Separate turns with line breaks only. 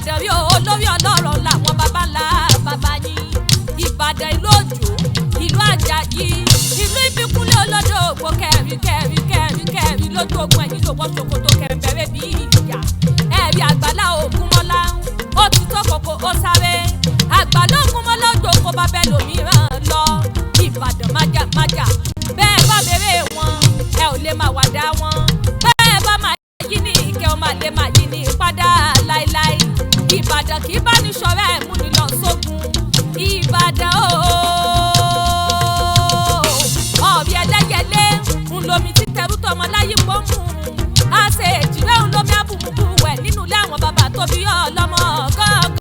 Ìbàdàn rí olórí ọlọ́rọ̀ làwọn baba ńlá baba yín. Ìbàdàn ìlú Òjó, ìlú Àjàyí, ìlú Ìbíkúnlé olódò ògbó kẹrin kẹrin kẹrin kẹrin lójú ogun ẹ̀yìn ló wọ́ ṣòkòtò kẹ̀ǹbẹ̀rẹ̀ bí ìjà. Ẹ̀rí àgbàlá Ògúnmọ́lá, ó ti tó kòkó ó sáré. Àgbàlá Ògúnmọ́lá ó jòkó bàbá ẹlòmíràn lọ. Ìbàdàn májà májà, bẹ́ẹ̀ bá mèrè wọn, ẹ ò lè máa wàdà wọn. Bẹ́ẹ̀ bá máa yí ní ìkẹ́ ọmọ àlè máa yí ní padà láéláé. Ìbàdàn kì í bá ní ṣọ̀rẹ́ ẹ̀ múni lọ sógun. Ìbàdàn ooo, ọ̀bí ẹlẹ́yẹlé ń lomi tí tẹrú tọmọ láyé pọ̀ mú. Àṣẹ èjìrẹ́ ń lomi abùmùkù wẹ̀ nínú ilé àwọn bàbá tó bí ọlọ́mọ gángan.